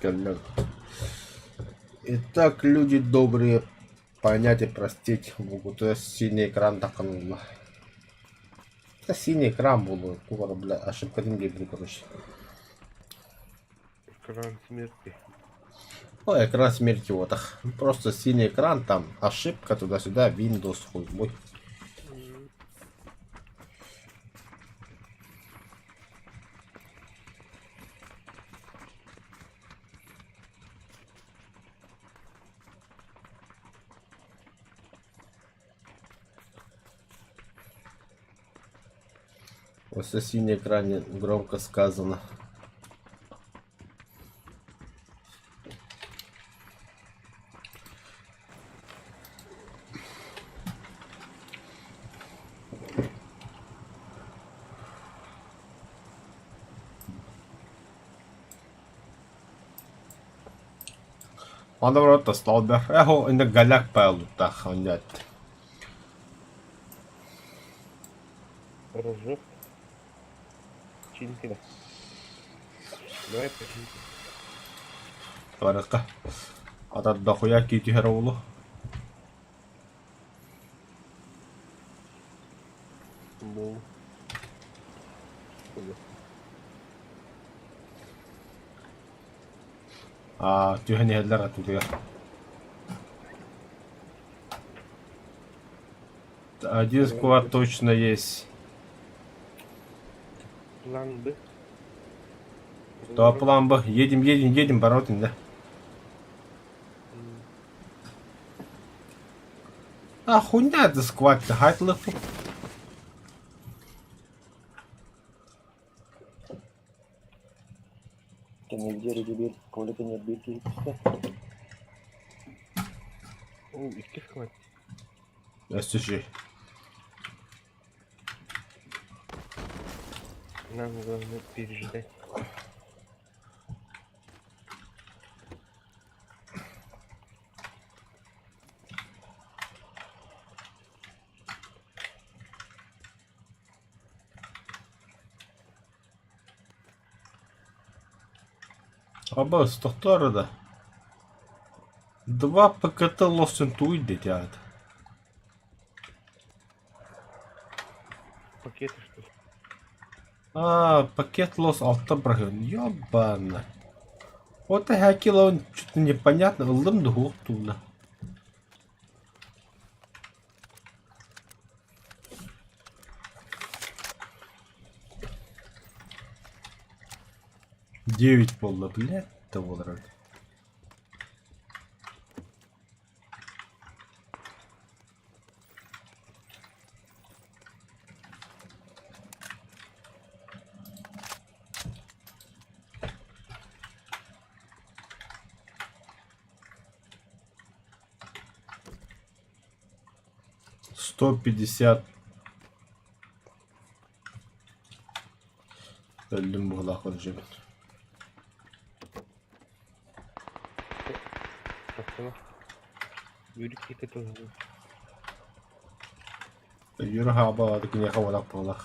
Кэллэ. Итак, люди добрые, понять и простить могут. Синий экран тахханулла. Да синий экран буолуо, туох эрэ, бля, ошибкатын биэрдим, короче. Экран смерти. Ну, экран смерти вот ах. Просто синий экран, там ошибка туда-сюда, Windows хуй мой. Просто синий экране громко сказано. Аны столбер. Эхо, инде голяк пайлуттах оннят. Рожок. Чинкина. Давай починки. Барыкка. Ата дохуя киитиһэр оҕолу. Бу. Аа, түһэн иһэллэр атыытыгар. Один склад точно есть. План Б. Да, план Б. Едем, едем, едем, Боротин, да. А хуйня это сквад-то, хайтлых. Кэннигэр биир Коля кэннигэр биир киһи түстэ. Оо, икки склад. Өссө Нам главное переждать. Абас, тохтоо да. Два ПКТ лосин туй дитят. Пакеты что ли? А, пакет лос алта бырыһыан. Ёбана. Вот хакила он что-то непонятно. Ыллым да тула. Девять буолла, блядь, да буолар 150 Өллүм быһыылаах көрдьүбүт. Юра хаабаҕа киниэхэ уолах буолах.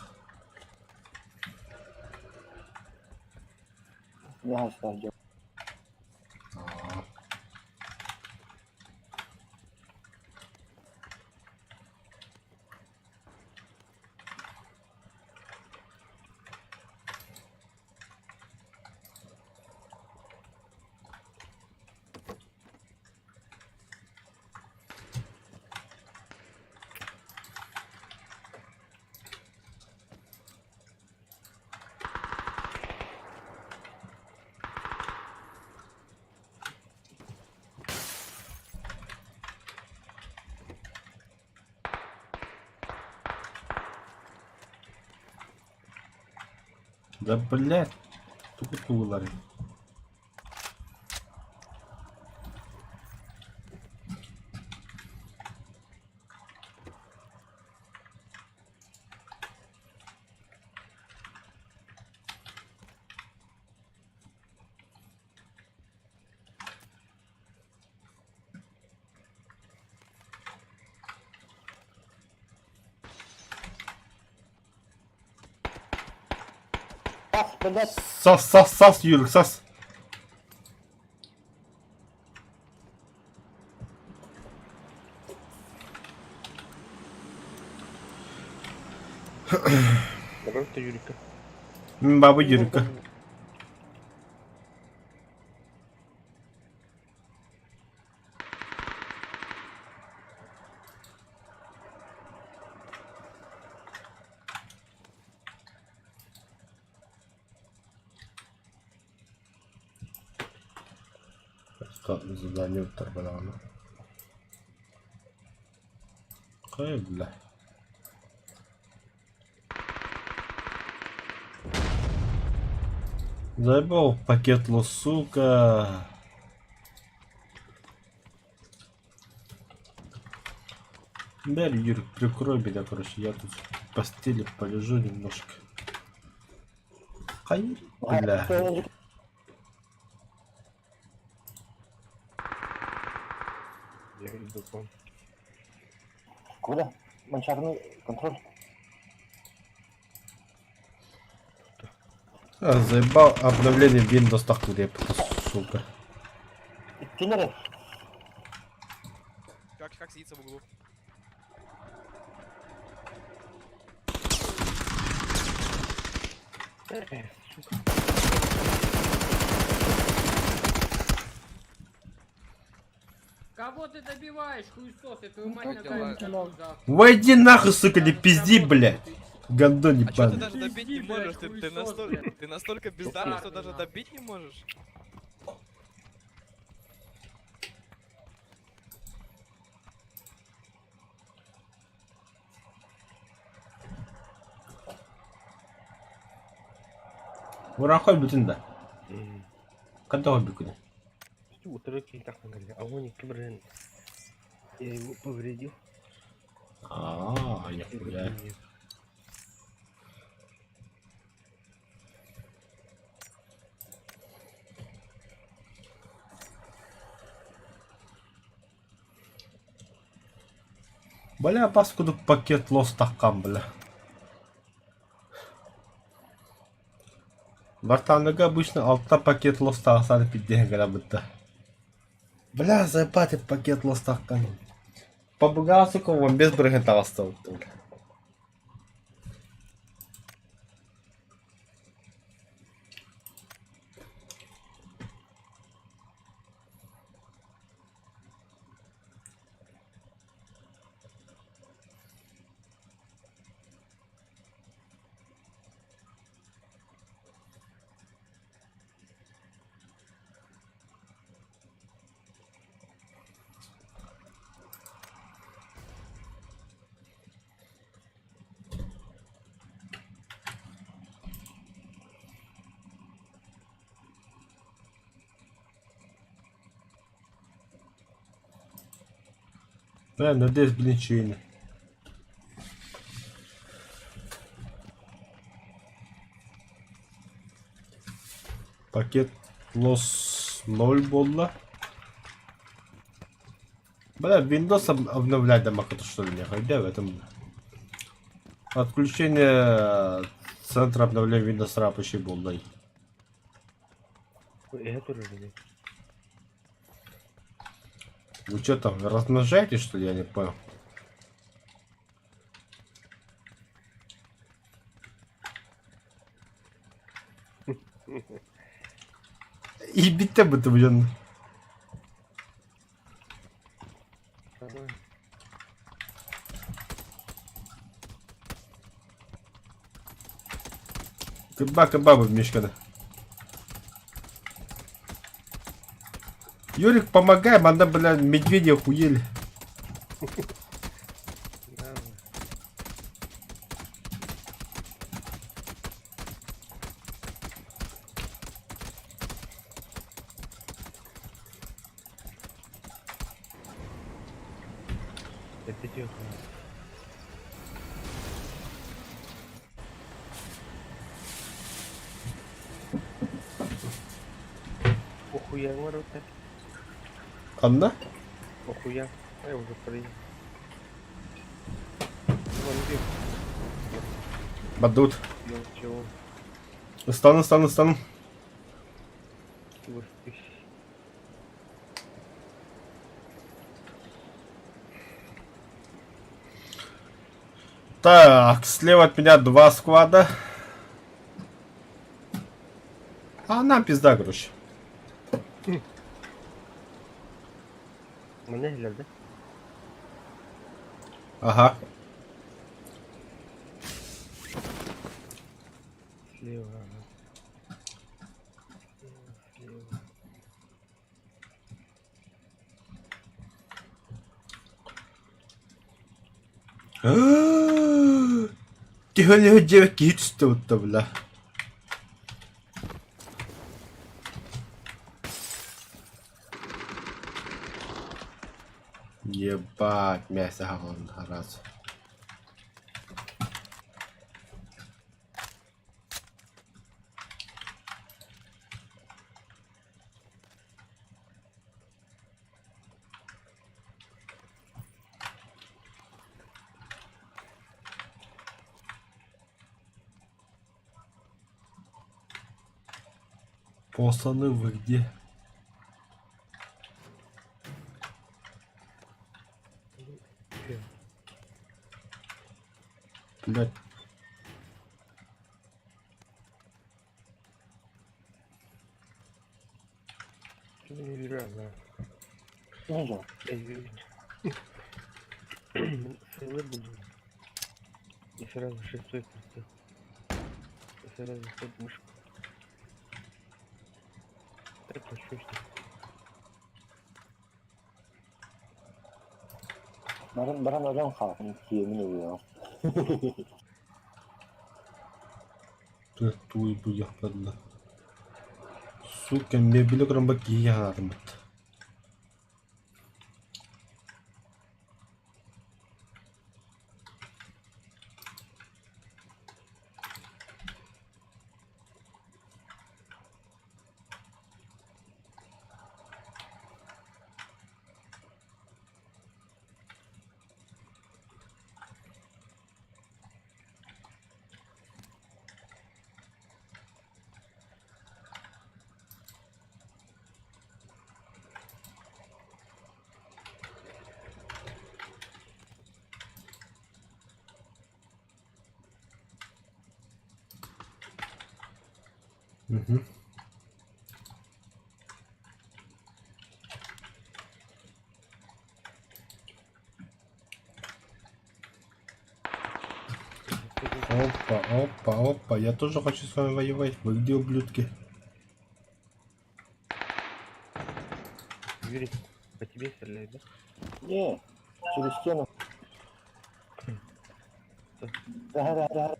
Да блядь, тугу тугуларый. Ах, блядь, Сас, сас, сас, Юрик, сас. Давай-то Юрика. Баба Юрика. Задание уттарбатаҕына. Хайа бля. Заебал пакет лос, сука. Дай, Юрик, прикрой меня, короче, я тут в постели полежу немножко. Хай, бля. Я иду к вам. Куда? Манчарный контроль. А, заебал обновление Windows так репта, сука. Кинери. Как сидится в углу? Сука. Кого ты добиваешь, хуесос? Я твою мать Как на дела? камеру завтра. Войди нахуй, сука, не пизди, блядь. Гондон А чё ты ебаный. даже добить не Пизди, можешь? блядь, Ты хуесос, настолько, блядь. ты настолько бездарный, что даже Нахуй. добить не можешь? Урахой бүтүн да. Когда бүкүнэ? Утыры кийтахнагали. А он блин. Я его повредил. А, я хуя. Нет. Бля, паскуду пакет лос тахкам, бля. Вартаныга обычно алта пакет лос тахсаны пиддеһэн гына Бля, заебать пакет лос тахкан. Побугал, сука, вон без брыган таҕыста бля. Бля, надеюсь, блин, чуйно. Пакет лос 0 буолла. Бля, Windows обновлять дома, что ли, не в этом. Отключение центра обновления Windows рабочий буолла. Я тоже не. Вы что там, размножаете, что ли, я не понял? Ебите бы ты, блин. Давай. Кыба, кыба, мишканы. Юрик, помогай, манда, бля, медведи охуели. Давай. Это тихо. Охуя, ворота. Анна? Охуя. Я уже проехал. Вон где? Бадут. Ну чего? Стану, стану, стану. Господи. Так, слева от меня два склада. А нам пизда, короче. Манна иһиллэр да? Ага. Слева, ага. Слева. Төһөлөһө дьиэбэ киһи түстэ бутта бля. Ебать, мясо хаҕалан араас. Пацаны, вы где? Блять. Видел? Сылы буду. И сразу шестой прицел. И сразу под мышку. Так почувствуй. Баран баран өлөн хаалан киэмин ылыаҕым. Туй буйахпадла. Сука, мебели көрөн киһи ханаатым бит. Угу. Опа, опа, опа, я тоже хочу с вами воевать. Вы где, ублюдки? Юрий, по тебе стреляют, да? Не, через стену. Да, да, да.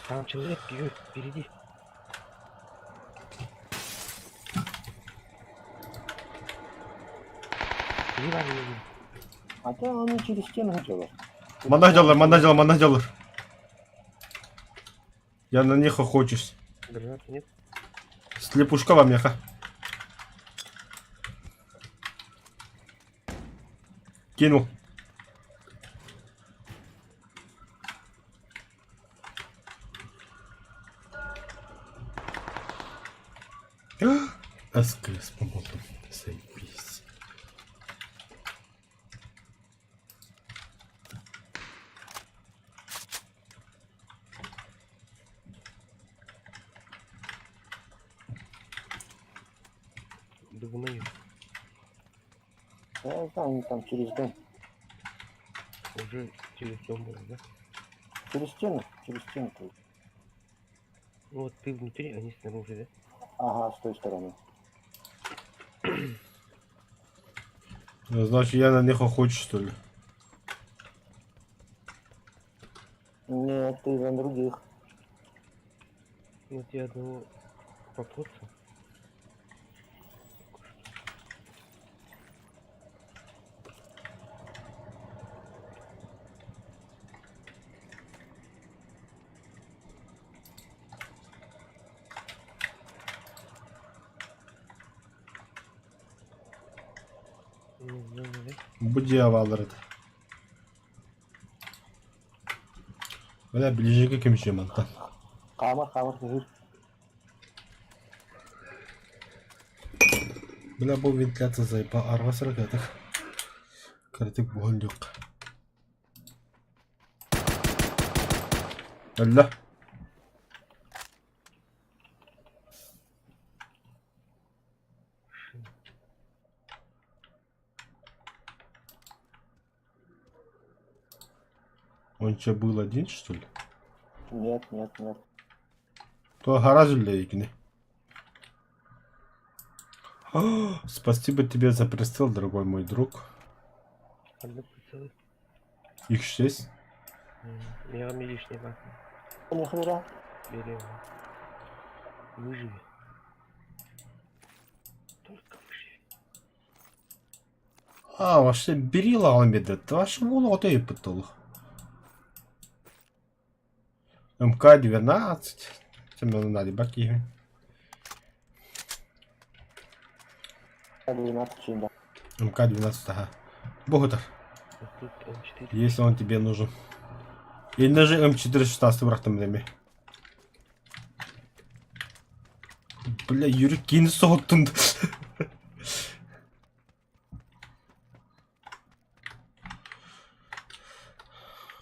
Там человек, Юрий, впереди. Иди, Ваня, иди. А то они через стену хотела. Манна дьаллар, манна дьаллар, манна дьаллар. Я на них охочусь. Гранаты нет? Слепушка вам яха. Кинул. СКС по-моему, заебись. Думаю, Да, там, там через дом. уже через дом был, да? Через стену, через стену. то есть. Ну вот ты внутри, они снаружи, да? Ага, с той стороны. Значит, я на них охочусь, что ли? Нет, ты за других. Ну, вот я одного покоцал. Бу дьиэ бааллар этэ. Бля, ближнего кемче мантан. Хаамар, хаамар, кыһыр. Бля, бу вентиляция заеба арҕас ракетах. Кыратык буһан диэххэ. Өллө. Он что, был один, что ли? Нет, нет, нет. То гараж кини. Спасибо тебе за прицел, дорогой мой друг. Одна прицелы. Их 6. Я вам лишний ба. Нихуя. Бери. Выживи. Только выживи. А, вообще бери ламеды. Ваша вон вот и потолок. МК-12. Це мені надо баки. 12 чин, да. МК-12, ага. Богатыр, Вот тут М4. если он тебе нужен. И даже М416 бырахтым деме. Бля, Юрий кини соһуттун.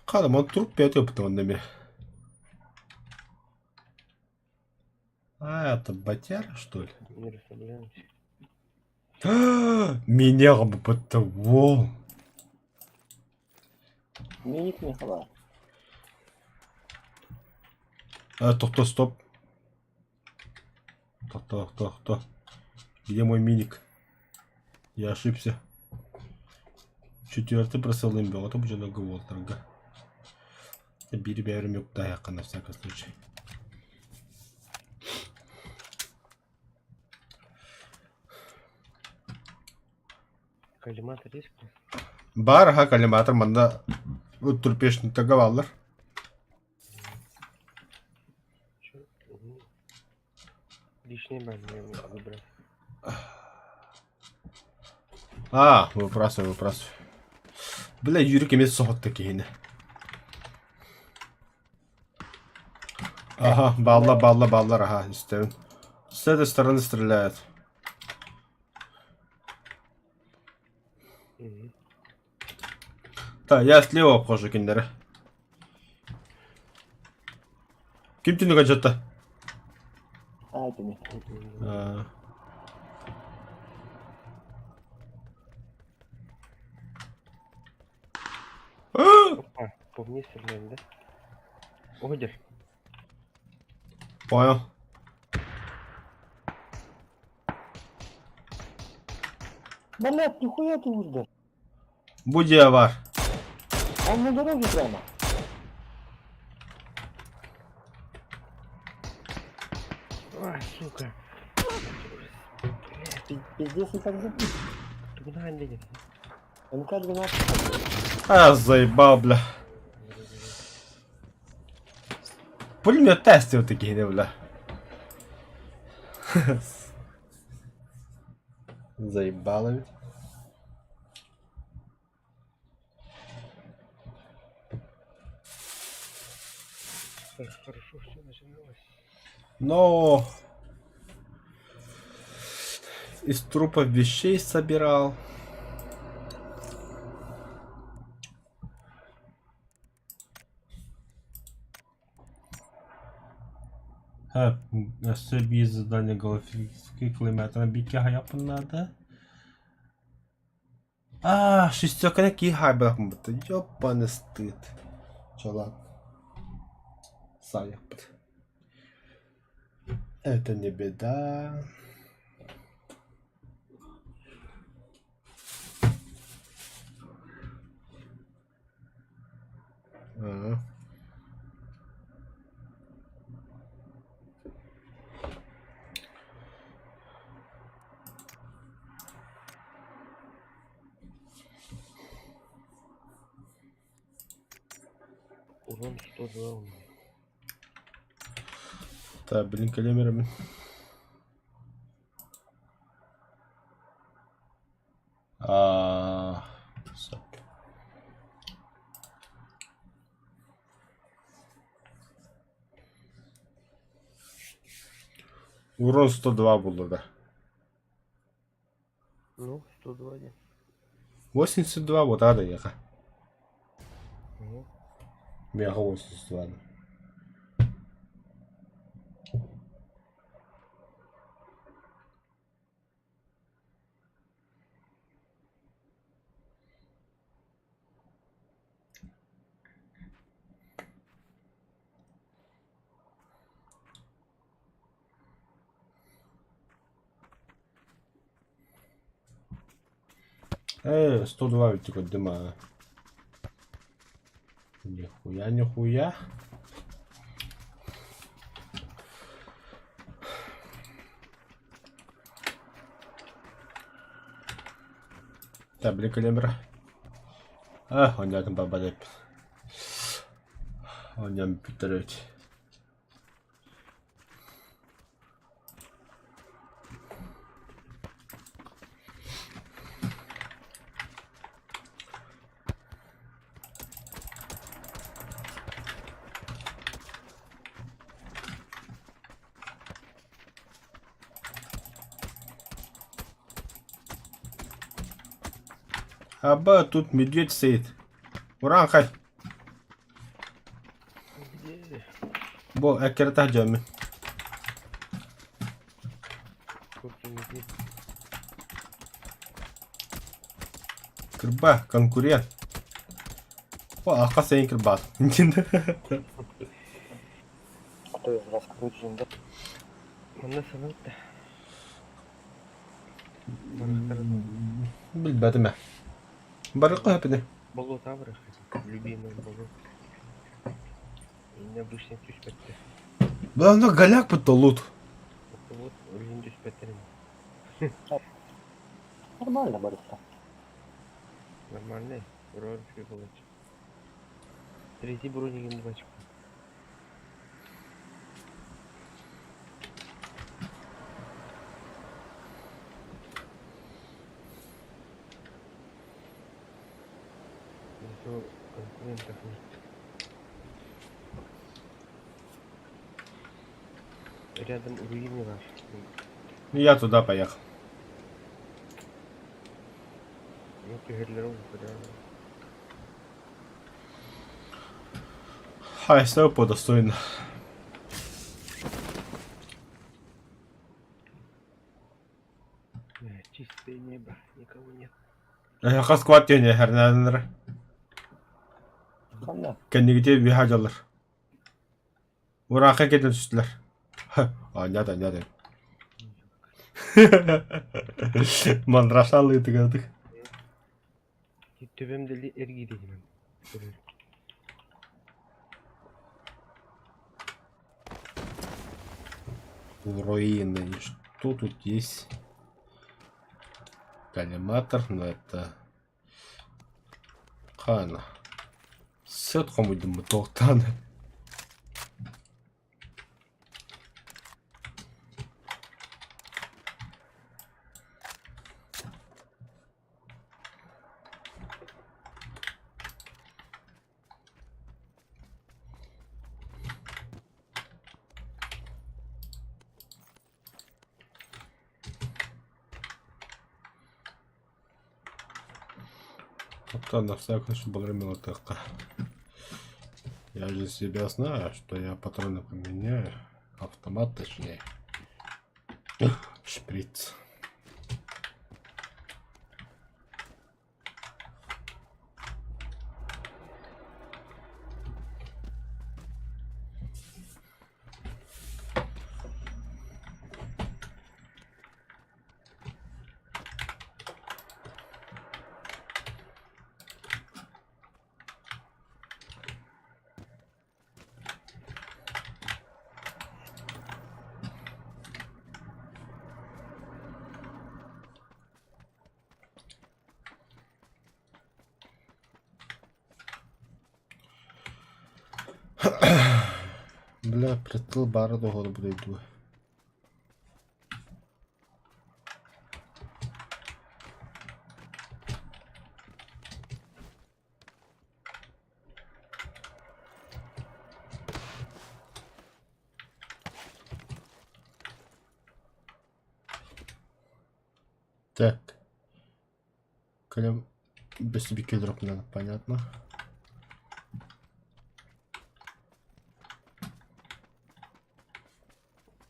Кадам, он труп 5 опыта деме. А, это батяра, что ли? Не расслабляемся. Меня бы того. Миник не хватает. А, то, стоп. То, то, то. Где мой миник? Я ошибся. Четвертый бросил им был, это будет на Бери бәрім на всякий случай. Коллиматор есть? Бар ха коллиматор манда турпешни таговаллар. Чё? Ну, Лишний бан я выбрал. А, выбрасывай, выбрасывай. Бля, Юрик емес соғытты кейіні. Ага, балла, балла, баллар, ага, истебин. С этой стороны стреляют. Угу. Так, я слева обхожу киндеры. Ким түнү гаджетта? А, это не. А. Опа, по мне стреляли, да? Одер. Понял. Блядь, нихуя ты уздал. Будь бар. Он на дороге прямо. А, сука. Пиздец, и так забить. Ты куда он едет? МК-12. А, заебал, бля. Пулемет тестил такие, бля. Заебало ведь. Так, хорошо, все начиналось. Но из трупов вещей собирал. Өссө задание голофильский климатына бикке хаяпыннады. А, шестерка ки хайбрак быты. Ёбаный стыд. Чё, ладно. Саяпыт. Это не беда. А. Урон 102 у меня. Так, блин, калемерами. А. Урон 102 буолла да. Ну, 102 диэн. 82 буотаа да эйиэхэ. Уһу. Миэхэ 82. 102 ведь көрдүм аа. Нихуя, нихуя. Табли калибра. А, онньоотун бабадып. Онньон бүтэрбит. Аба, тут медведь стоит. Ураанхай. Где? Бу эккирэтэх дьоммун. Сколько медведь? Кырба, конкурент. О, алха сайын кырбаат. Кто из вас круче, да? Манна санат да. Барахтарын Билбэтим ээ. Барыкка хөпүнэ. болот абырах. Любимый болот. Необычный түспэттэр. Бля, ну голяк будто лут. Это вот өлүн түспэттэр. Нормально, барыста. Нормальный. Урон үчүгэй буолааччы. Третий бронигин бачка. Зато конкурентов нет. Рядом руины ваши. Я туда поехал. Ну, түһэллэр реально. Хай, все по достойно. Чистое небо, никого нет. Эһиэхэ сквад диэн эһэрнээннэр. Ханна? Кэннигитиэ үөһэ дьаллар. Ураахха кэлэн түстүлэр. Анньаат, анньаат. Мандрашалыы тыгадык. Төбөм дэли эргииригинэн көрөр. Руины. Что тут есть? Коллиматор, но это... Хана. Сет хомуйдум тоқтаны. Оттон на всякий случай балрымила. Я же себя знаю, что я патроны поменяю. Автомат точнее. Шприц. Бля, прицел баара доһуола буду дуу. Кэлем без бикелеров надо, понятно.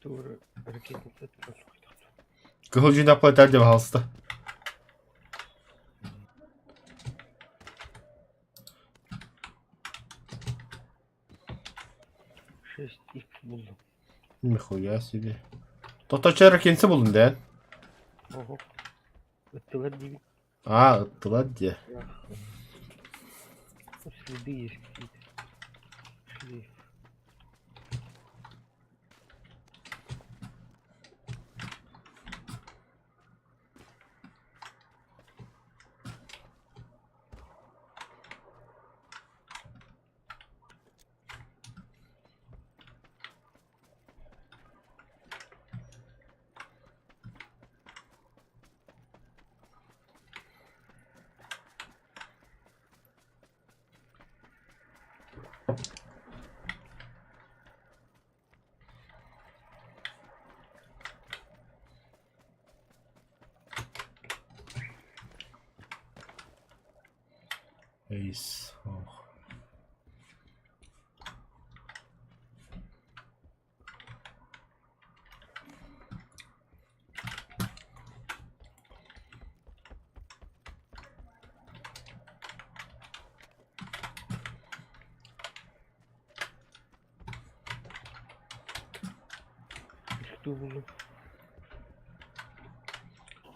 Тур ракетница Кыһыл дьиҥнээх планетарий диэн хаалыста. Шесть икс буллум. Нихуя себе. Тоточо ракетница булдум да? Ого. Ыттылар диибин. А, ыттылар диэ. Ну, следы есть какие-то. Шлейф. Эйс. Ох. Что буллум?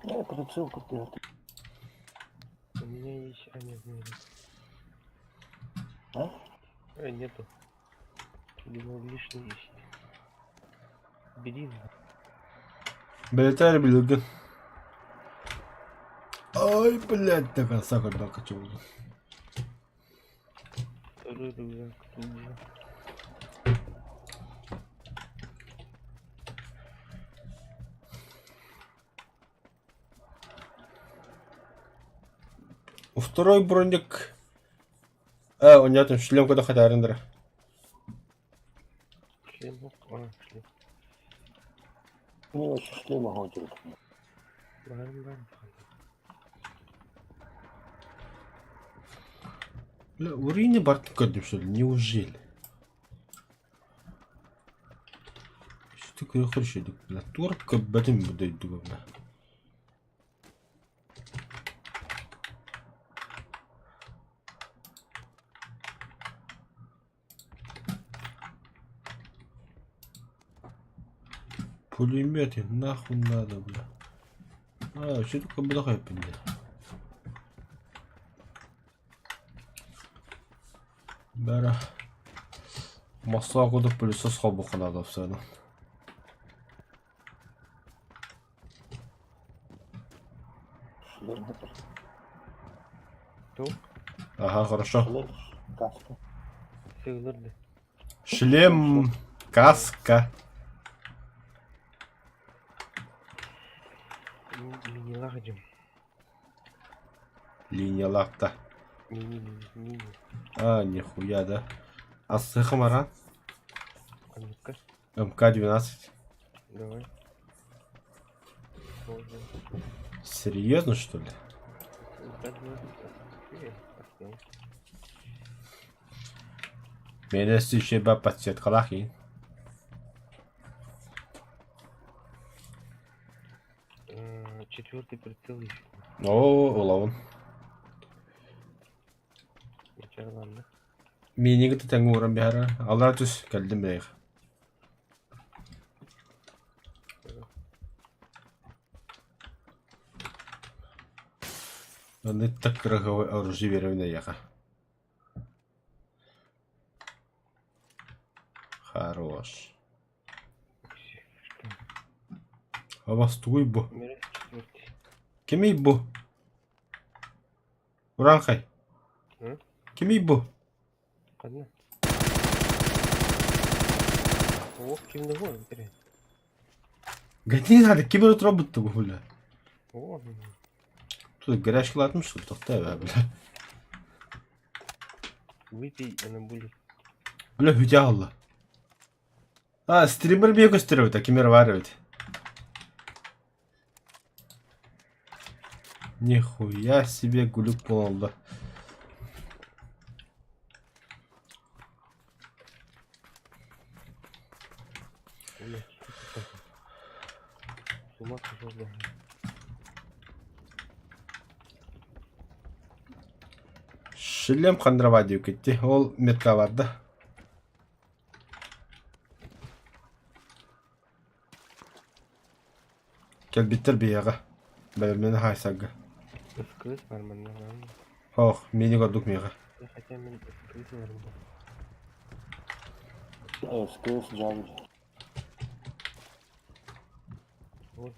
Я прицел купил. У меня есть... А, нет, нет. А? А, нету. Думал, лишний есть. Бери. Бэлэтээр билигин. Ой, блядь, до конца көрбөккө чулду. Второй рюкзак тут же. Второй броник. Э, у него там шлем куда хотя Шлем, а, шлем. Мне вообще шлем могу делать. Барым, барым. Бля, Урини Барт көрдүм что ли? Неужели? Что такое хорошо? Бля, турка бэтим буду бля. Пулеметы нахуй надо, бля. А, что такое бля бля? Бара. Масла кудук пылесос холбуха надо все. Шлем это. Кто? Ага, хорошо. Шлем, каска. Сыйлырды. Шлем, каска. Мини лагодем. Линия лакта. Мини, мини, мини. А, нихуя, да. А сыхамара? А ну-ка, МК-12. давай. Можно. Серьезно, что ли? МК-12. Меня еще подсветкалах и. Четвертый прицел еще. О, уловын. Ладно. Миниги тэҥ ууран биһара. Аллара түс кэллим бэйэх. Аны так кыраһыабай оружие биэрэбин эйиэхэ. Хорош. Что? Абас тугуй бу? Мира четвертый. Кимий бу? Ураанхай. М? Кимий бу? Ладно. Ох, ким не бери. Гони надо, кибер робот бу бля. О, Тут горячкалатым что ли? Тохтой бля. выпей, она будет. Бля, хүдя алла. А, стример бие көстөрөбүт, а кимер бар эбит. Нихуя себе глюк буолла. Блядь, что это такое? С ума сошел, да. Шлем хандрава диэбиккит Ол метка барда. Кэлбиттэр биһиэхэ. Бэлэмнэнэ хаайсарга. СКС бар манна ладно. Ох, мини көрдүк миэхэ. Я хотя мен СКС бар СКС дьаабы. Вот.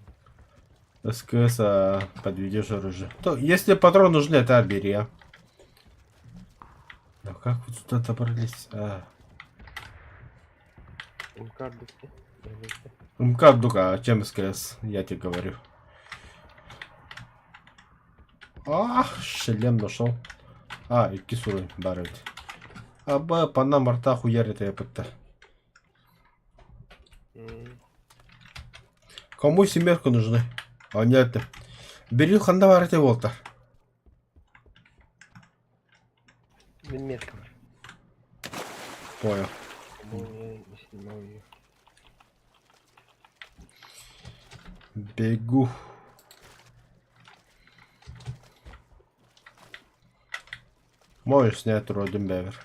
СКС а, подведешь оружие. То, если патрон нужны, это бери, а. Да как вы сюда добрались? А. МК дукты. МК дука, а чем СКС? Я тебе говорю. Ах, шлем нашел. А, икки уровень баар эбит. Аба, панна марта хуярит я пытта. Кому семерка нужны? А нет. Бери ханда бар эте болта. Мин метка бар. Понял. По-моему, я не снимал ее. Бегу. Можешь снять Родин Бевер.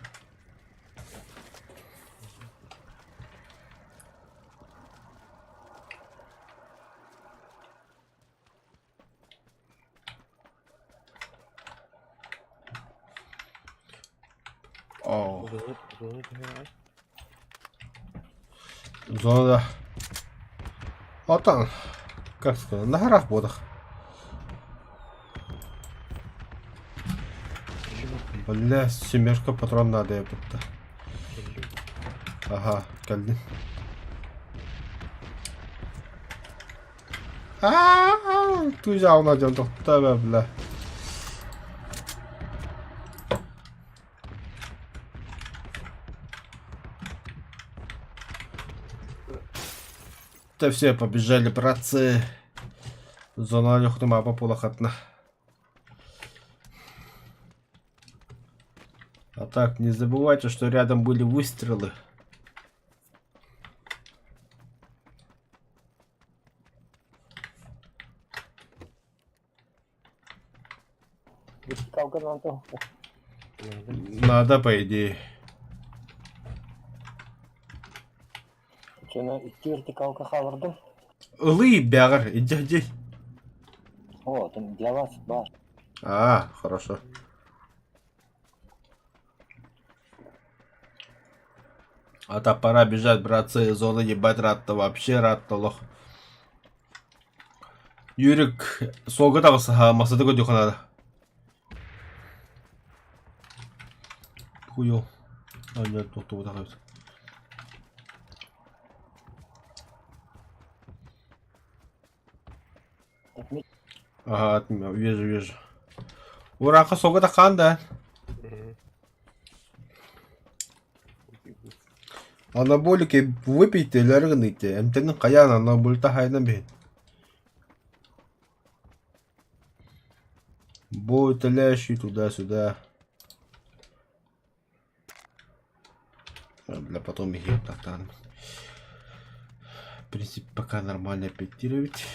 О, Зоны, зоны түһэр зона. Отан, как сказать, на горах бодах. Бля, семерка патрон надо я будто. Ага, кэллим. Аа, тузяуна дьон тохтоо бля. Да все, побежали, братцы. Зона лехтума популахатна. А так, не забывайте, что рядом были выстрелы. Вертикалка надо. Надо. Надо, по идее. Чена икки вертикалка хааллардым. Ылый бягар, иди, иди. О, там для вас бар. А, хорошо. А то пора бежать, братцы, из зоны ебать рад-то вообще рад-то лох. Юрик, суолга таҕыс масата көрдүөххэ наада. Хуйо. А, нет, тохтубутах эбит. Ага, вижу, вижу. Ураха суолга таххан да. Анаболики выпейте, өлөргыныйте. Эмтэнин хайаан анаболита хайна биһин. Бой талящий туда-сюда. Бля, потом их тахтан. В принципе, пока нормально пикировать.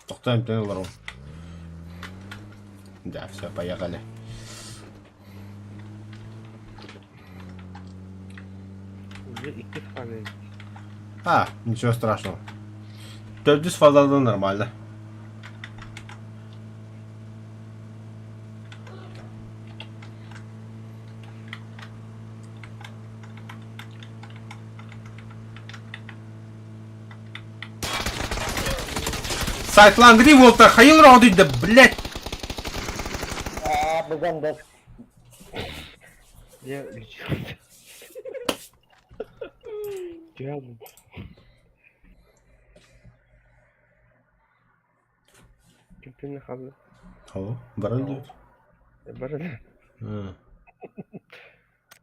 Тохтоом олорон. Да, все, поехали. Уже икки фаза. А, ничего страшного. Төрдүс фазада нормально. Сайтлангри волта хайыл роды да блять. Аа, быган да. Я лечился. Дьявол. Кимтэн хаалла? О, баран диэбит. Баран. М.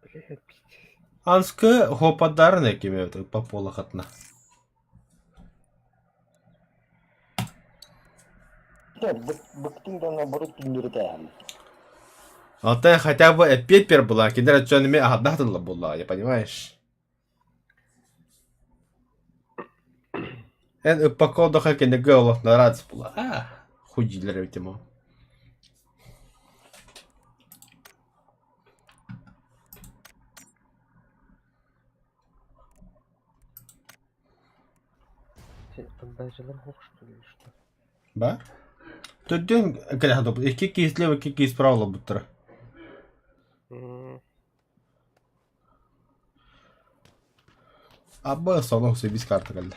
Блядь, пиздец. Анскы хопадарны кеме пополахатна. Быктың да наоборот түннүрүтээһин. Алтай хотя бы эппиэт была, кинилэр өччөнү аһардаах буолла, я понимаешь? Эн ыппакка кинигэ олох нарадс була. А, хуй дииллэр эбит ему. Поддажалар суох что ли или что? Ба? Төрдүөн кэлэһэ икки киһи слева, икки киһи справа олорбуттара. М, Абба солох себис карта кэллэ.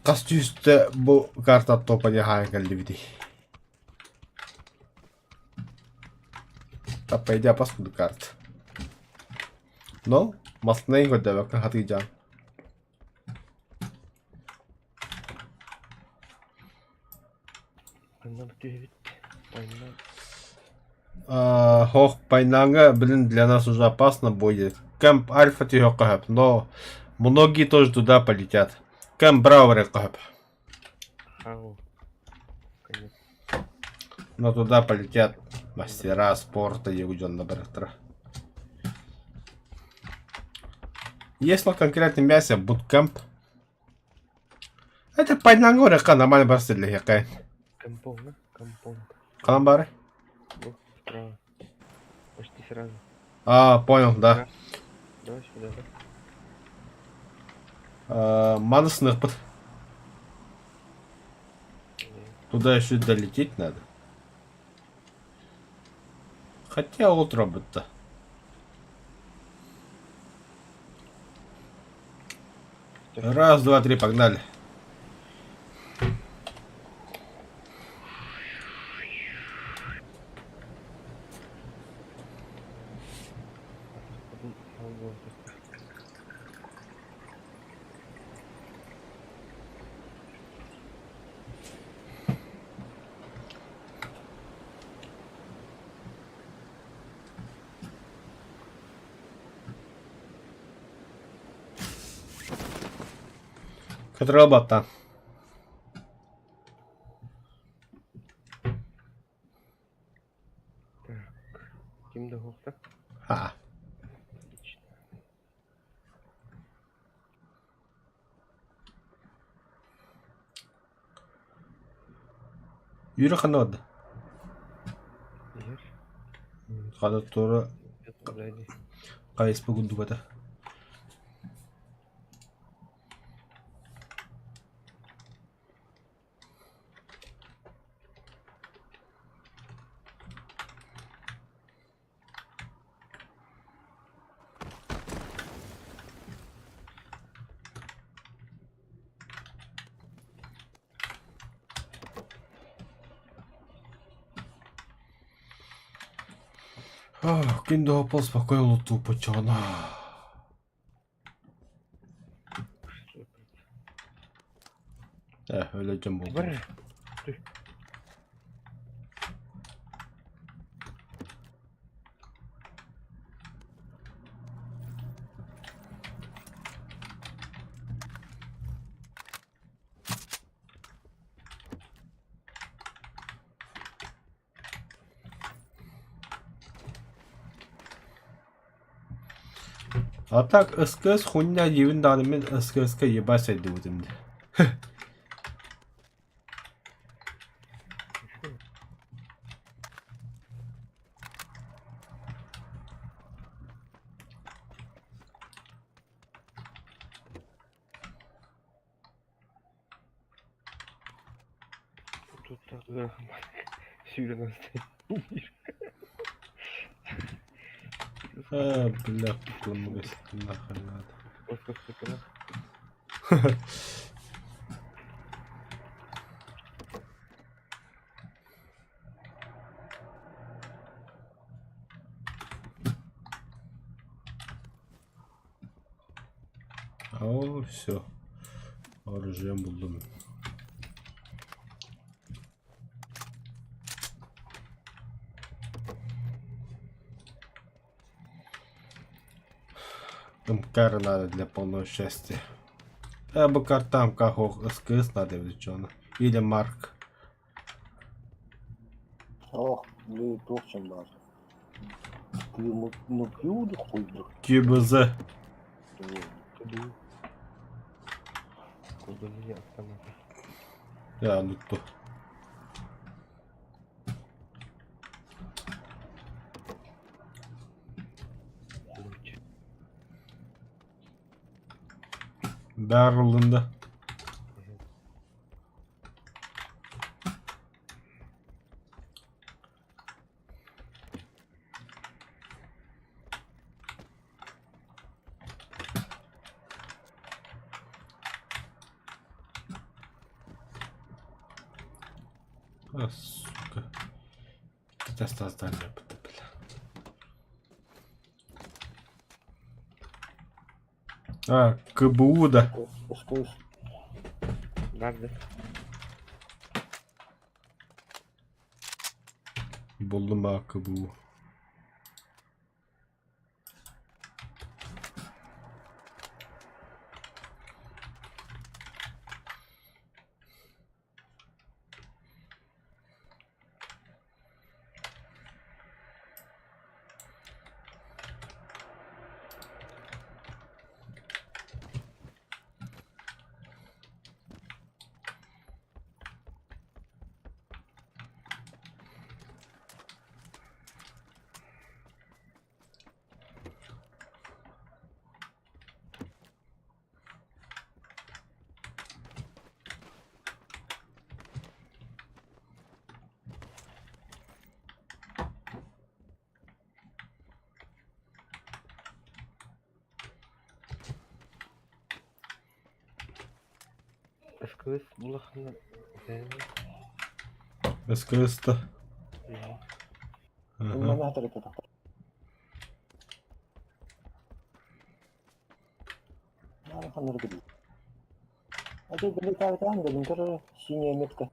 Хас түстэ бу карта топа хаайан кэллибитий. По идее паскуду карта. Но маснай көрдөбөккө хатыйдьаан. Ханна түһэбит? Пайнан. Хох Пайнанга, блин, для нас уже опасно будет. Кэмп Альфа түһүөххэ но многие тоже туда полетят. Кэмп Браво барыахха Хау. Конец. Но туда полетят мастера спорта дьон барыахтара. Если конкретно мясо, буткемп. Это Пайнанга нормально барсыр для Кампонг, Кампонг. Ханан баарый? Вот, справа. Почти сразу. А, понял, да. Давай сюда, да? А, Манасныхпыт. Туда еще долететь надо. Хотя утро бы-то. Раз, два, три, погнали. Көтөрө баттан. Так. Ким да суох Ха. Отлично. Юра ханна барда? Иһэр. Хана туора Сзади. хайыспа курдук этэ. Ах, Күн да спокойно луту почана. Что это? Э, өлөтөн болду. Бар. Ты. А так СКС хуйня диибин даҕаны мин СКС-ка ебать сайдыбытым дии. Еще. Тут так сүүрэн стоит. А, бля, куклы нахрен надо. Сколько О, все. Оружием буллум. МКР надо для полного счастья. Я бы картам как СКС надо или что она. Или Марк. Ох, бля, туох чем баар. Ну пью да хуй да. КБЗ. Куду. Куду ли автоматы. Я ну то. Луч. Барлында. А, сука. Это создание, бля. А, КБУ, да. СКС. Барды. Буллум а КБУ. СКС булахана. СКС-то. Ага. Мана хатар А ты далеко там, да, тоже синяя метка.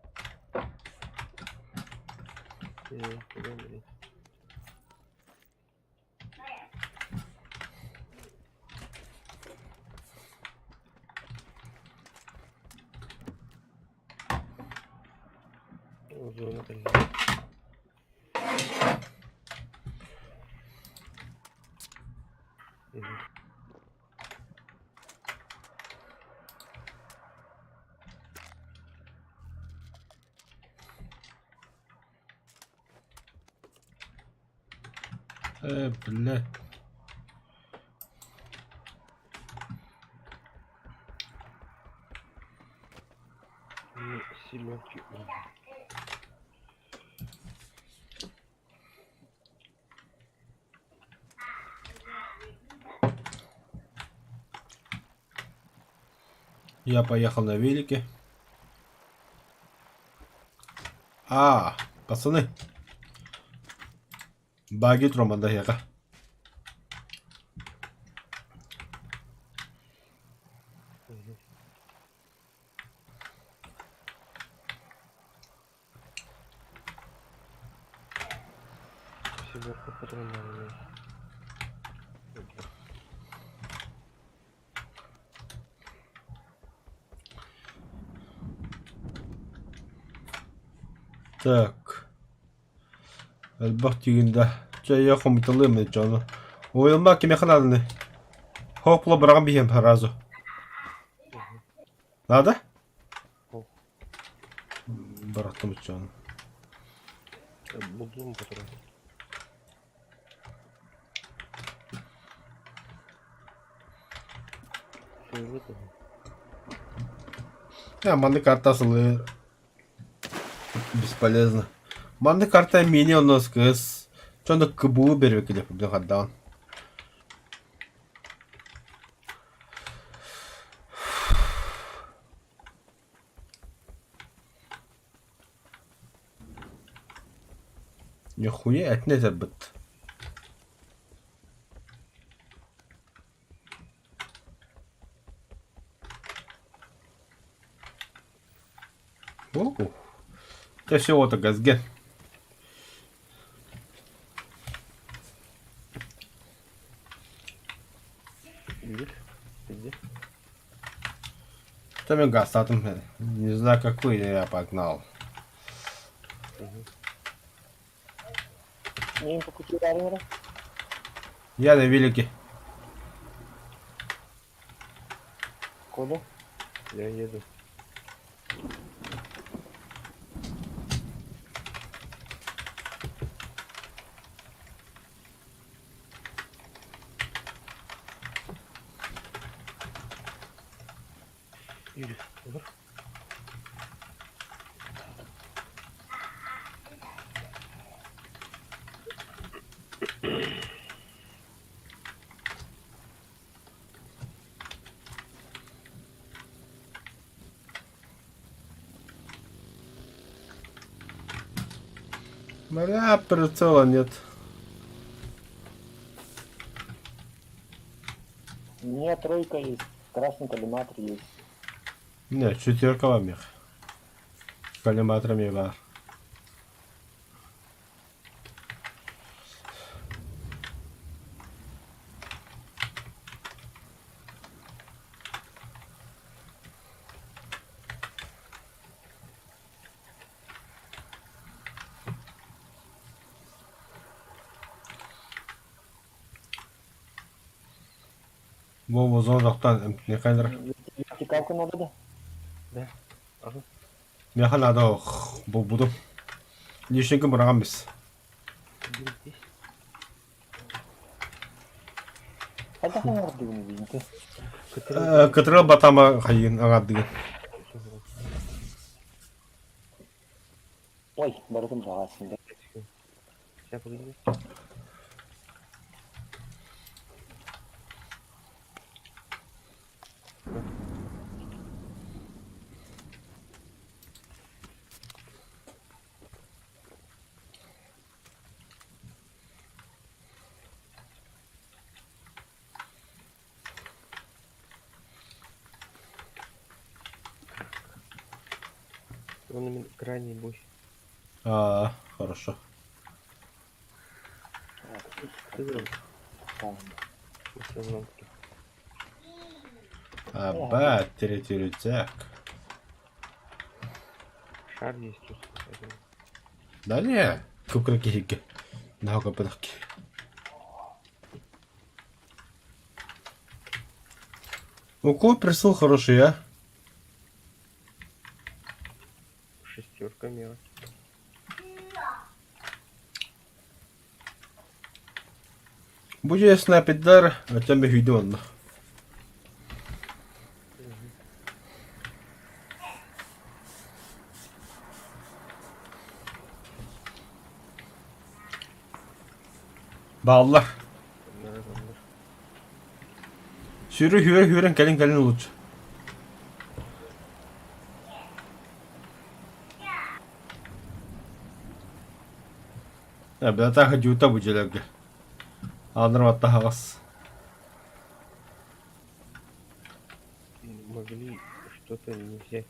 Зона Блядь. Селедки. Я поехал на велике. А, пацаны. Баги Троманда яка. Семерка патронов. Так. Элбэх тигинда. Чэ я хомуталым дьону. Уйулма кимиэхэ нааданы? Хоп-ло быраҕан биһиэм сразу. Надо? Хоп. Бырахтым дьону. Булдум патрон. Я манны карта сылы бесполезно. Манны карта мини у нас кыс. Чону КБУ бербекиле бля хаддаан. Нихуя этне этэрбит. Дьэ все уота газге. Видишь? Ты где? Что мен газтатым? Не знаю какой, но я погнал. Угу. Мин по пути Рарнера. Я на велике. Коля. Я еду. Юрий, вверх. Бля, прицела нет. У меня тройка есть. Красный коллиматор есть. Не, четверка вам их. Коллиматорами бар. Вова зондактан эмтнекайлар. Вертикалку надо, да? Да. Ага. Меха надо буду. Лишника бұрағанбыз. Один здесь. Хайда хаңар дигин бинти. Который... Кытырыл батама хайын ағадыгын. Ой, барытын бағасын да. Сейчас, погоди. Он именно крайний бой. А, хорошо. Ты выиграл? Аба, третий рюкзак. Шар есть тут. один. Да не, кукраки хиги. Нахуй пыдахки. У кого прицел хороший, а? Шестерка мира. Будет снайпер, а там и видео. Баллар. Да, да, да. Сүүрү хүүрэн хүүрэн кэлин кэлин лучше. Бята дьюта бу дьэлэргэ. Ааныр баттаһаҕас. Могли что-то не взять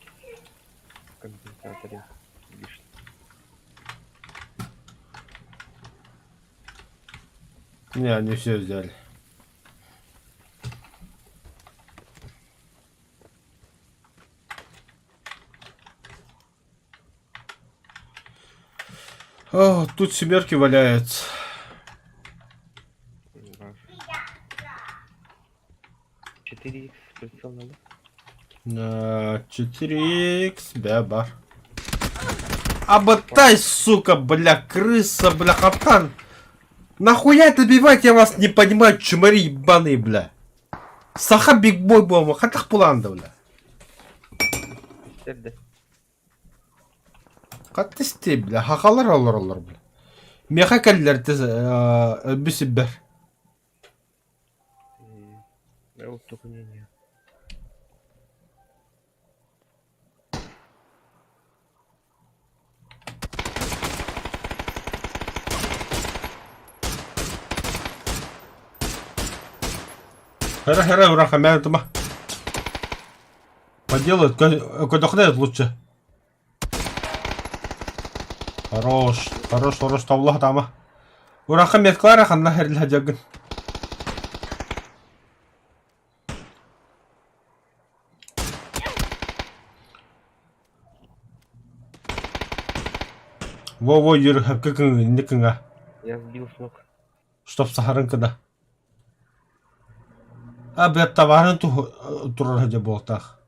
в компенсаторе. Лишний. Не, они все взяли. О, тут семерки валяются. Ваш. 4х прицел надо. 4х, бя-бар. Оботай, сука, бля, крыса, бля, хатан. Нахуя добивать, я вас не понимаю, чумари ебаные, бля. Саха бигбой буолма, хатах пуланда, бля. Сэр, да. Хаттисти, бля, хахалар олар олар, бля. Меха кэллэр бүсүбэр. Да вот только не не. Хара хара ураха мэ тума. Поделают, кодохнет лучше. Хорош, хорош, хорош, тавла тама. Ураха метклара ханна херле жагын. Во-во, Юрий, кыкың, никыңа. Я сбил с ног. Чтоб сахарын кыда. А, блядь, товарын турар хадя болтах.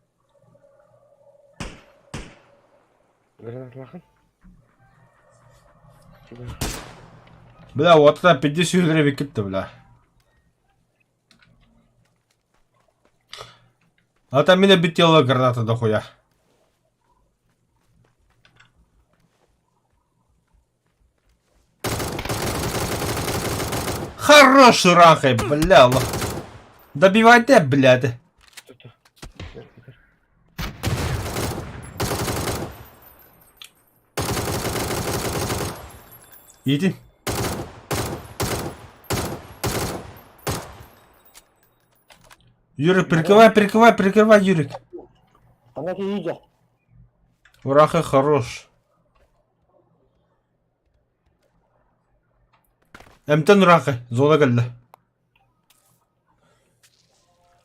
Гранат лахан. Тебя. Бля, вот это 50 гривен китті, бля. А там меня битела граната дохуя. Хорош, рахай, бля, лох. Добивайте, блядь. Что-то. Иди. Юрик, прикрывай, прикрывай, прикрывай, Юрик. Она тебе идет. Ураха хорош. Эмтен ураха, зона келді.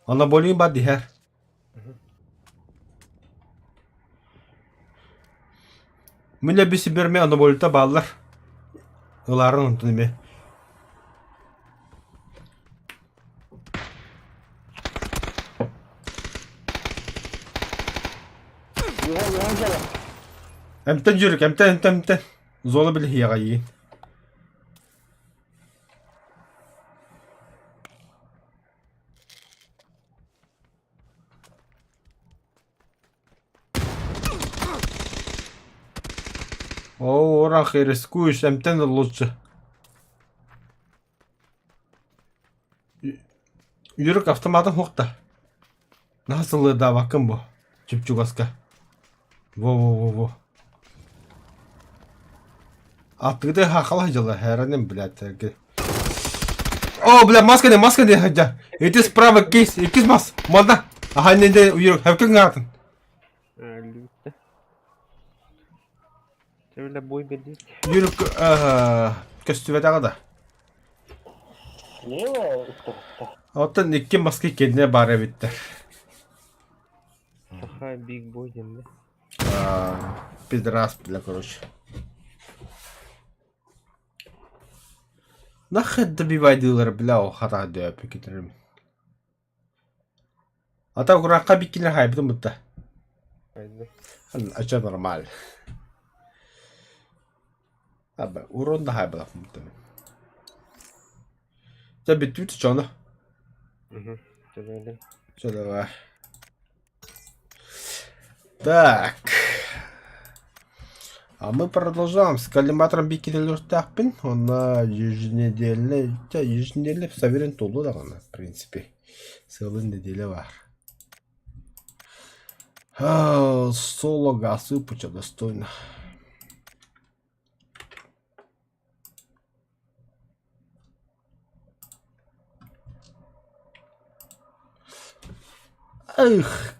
Ана болейін ба дихер. Міне бісі берме ана болыта баллар. Ыларын онтун эме. Эмтен жүрүк, эмтен, эмтен, эмтен. Зона билхияға йиин. О, орах, рискуешь, эмтен лучше. Юрик автоматын хуқта. Насылы да бакын бу. Чүпчугаска. Во-во-во-во. Аттыгды хақала жылы, хәрәнем, блядь. О, бля, маска не, маска не, хадя. Эти справа кейс, икиз мас. Манда. Аха, не, не, Юрик, хәвкін атын. Люта. Ты, бля, бой бери. Юрик, көстүбәтәгә да. Слева Оттон икки маска кенне бар эбиттер. Саха биг бой дем, да? Пидорас, бля, короче. Нахер добивайдылар, бля, о хата дөп кетерим. Ата куракка биккилер хайбытым бутта. Пойду. Ача нормаль. Аба, урон да хайбылах бутта. За битүт чоно. Угу. Ты, Все, давай. Так. А мы продолжаем с коллиматором Бикинелюртахпин. Он на еженедельный, еженедельный саверен толду да в принципе. Целая неделя бар. Соло гасыпуча достойно. Эх.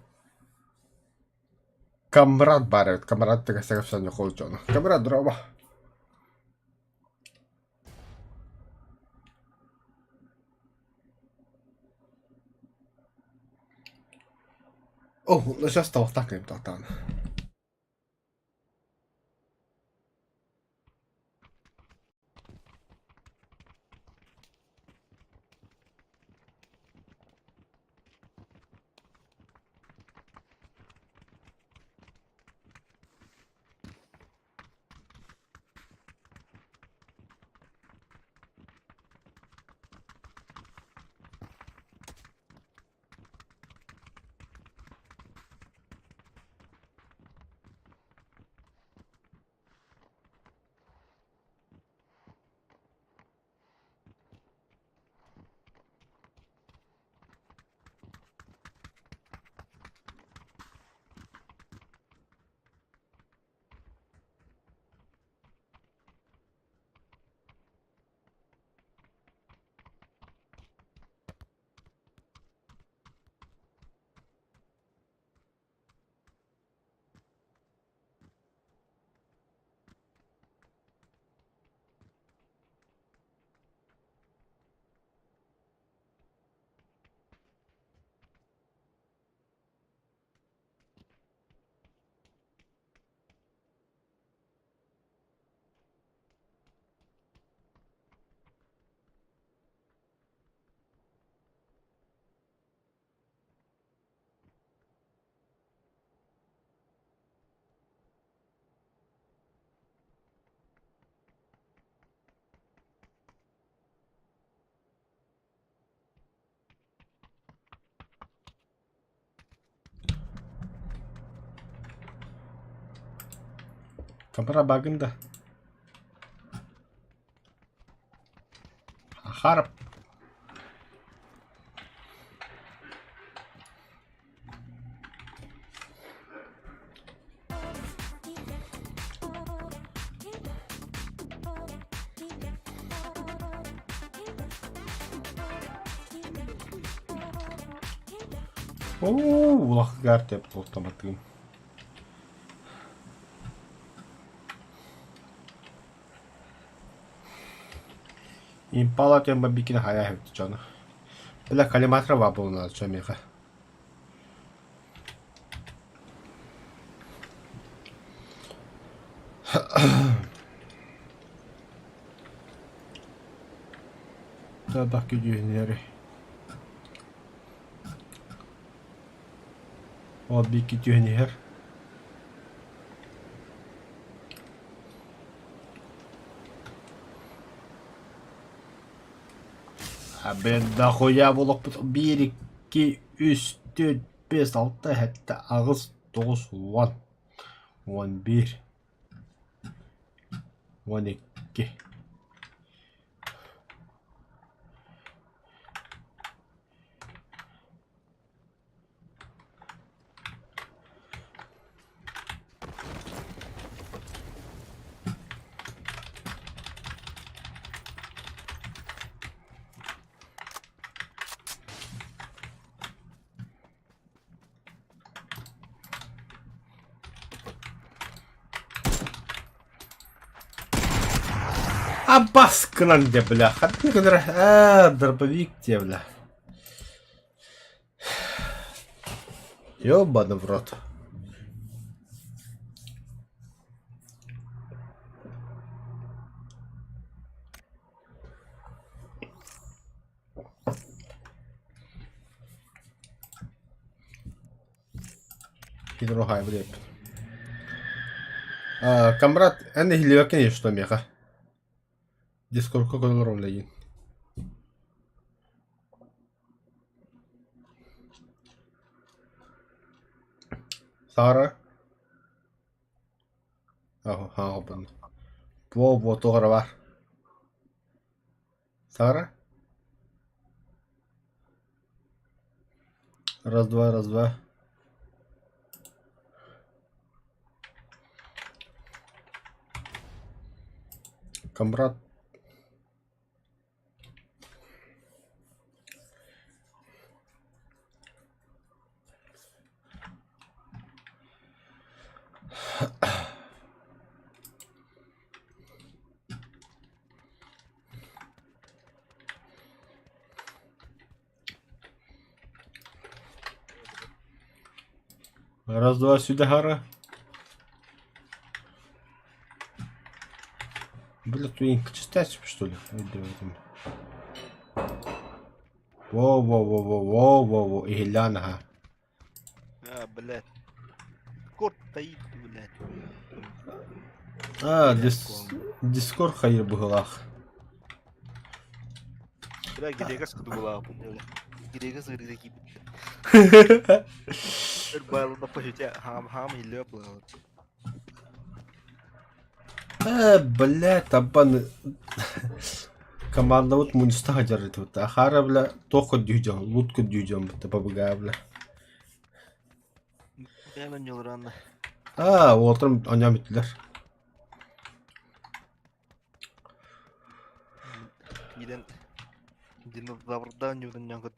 Камрад бар, камрад тыга сәгәпсән холчону. Камрад дроба. О, ну сейчас так им татан. Камера багын да. Харп. Оо, улахгар деп тоқтаматым. Импала тем бикини хайа дьоно. Бля, коллиматор баар миэхэ. Табах күйдүүһүннэри. Ол биикки түһэн иһэр. А блин, дохуя буолуохпут биир, икки, үс, түөрт, биэс, алта, сэттэ, аҕыс, тоҕус, уон, 11, 12. Аббас гынан дьэ бля, ханна гынар ээ дробовик диэ бля. Ёбаный в рот. Хидроһай блядь. А, Камрад, эн иһиллибэккин что миэхэ? Дискордка көрөн олоробун эйигин. Сара? Аха, Во, во, туох эрэ баар. Сара? Раз, два, раз, два. Камрад. Раз, два, сюда, гора. Бля, ты чистать, что ли? Во-во-во-во-во-во-во, иһиллээн аһа. А, блядь. Корт стоит, блядь. А, дис... Дискорд хайыр быһыылаах. Бля, Грегас кудугулаах бля. Грегас грегас киирбит. Өр байлана похитя хам хам илеп лала. Э, бля, табан командабыт мунньуста сылдьар Ахара, бля, туох көрдүү дьон, лут көрдүү дьон бабыгаа, бля. Бэйэм онньуулураанна. Аа, уолаттарым оонньоон бүттүлэр. Киирэн динозаврда оонньуурун ньоҥкут.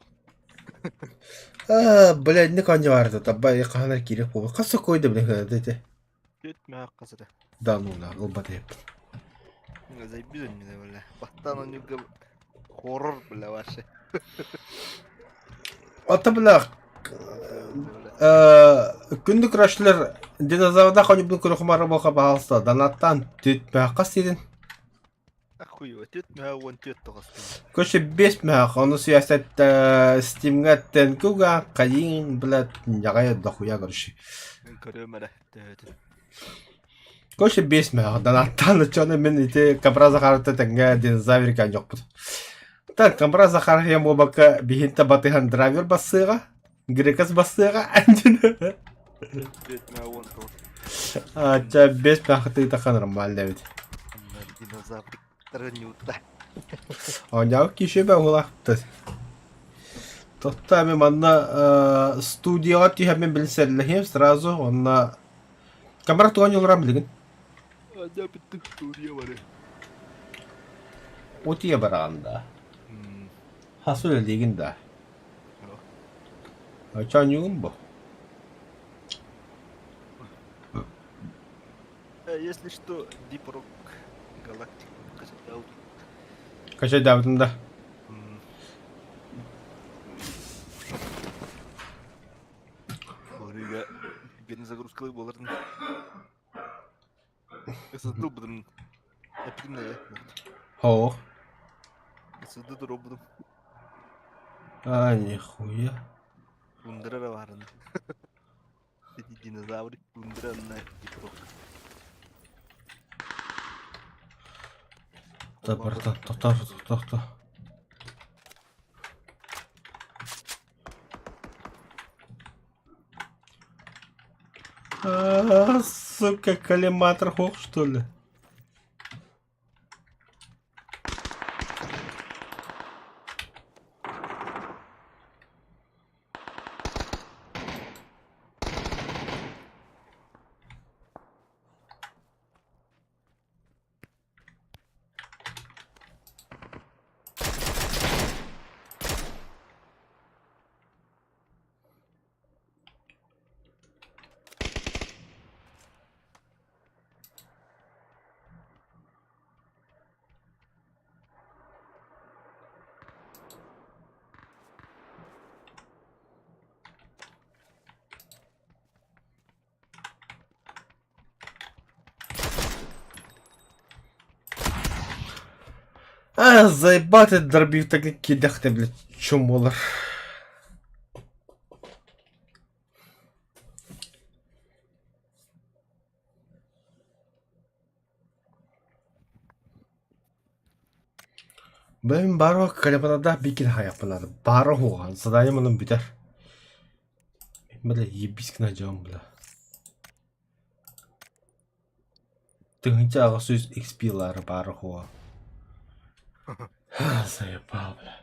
Аа, бля, инник оонньообаарда табба хаһан эрэ киирэх буолбут. Хас сокуой да бля ити. Түөрт мөһөх хас эрэ. Да ну да, ылбат эбиппин. Заебись оонньууна бля. Бастаан оонньуурга хоррор бля вообще. Ата бля, күндү көрөөччүлэр динозаврдаах оонньуубун көрө буолха баһаалыста донаттаан түөрт хас диэтин? Ахуй, түөрт мөһөх 14 тоҕус. Короче, 5 мөһөх, ону сүйэсэт Steamҥа тенкуга хайын, блядь, ньаҕай дохуя, короче. Мин көрүөм эрэ төһөтүн. Короче, 5 мөһөх донаттаан оччону мин ити Кабра Захаровта тэҥҥэ динозаврик оонньуохпут. Так, Кабра Захаров диэн буолбакка биһинтэ батыһан драйвер бассыаҕа, грекас бассыаҕа Түөрт мөһөх 19. Ача бес пахтыытаха нормально эбит. Динозавриктары ньуутта. Оонньообут киһи бөҕүлаахтар. Тотта мен манна студияҕа түһэммин билсэллэһиэм сразу онно камера туган олорам билигин. Аня бүттүк студия бары. Утуйа бараҕын да. Хас үлэлиигин да. Очоонньугун бу. Если что, Deep Rock Galactic качайдаабытым. Качайдаабытым да. Орыга перезагрузкалыы буоларын. ССД ылбытым. Эппитим да Хоох. ССД туруорбутум. А, нихуя. Тундра эрэ баарын. Эти динозавры тундра на Deep Rock. Да, братан, тоқтар, тоқта. А, сука, коллиматор хох, что ли? А, заебати дробів так кидахте, блядь, чумолар. Бэйм бары калибанада бикин хайаппынады. Бары хуған. Задание мұның бүтер. Бля, ебись гына дьон, бля. Тыһыынча аҕыс сүүс XP-лары баара хуо. Заебал, бля.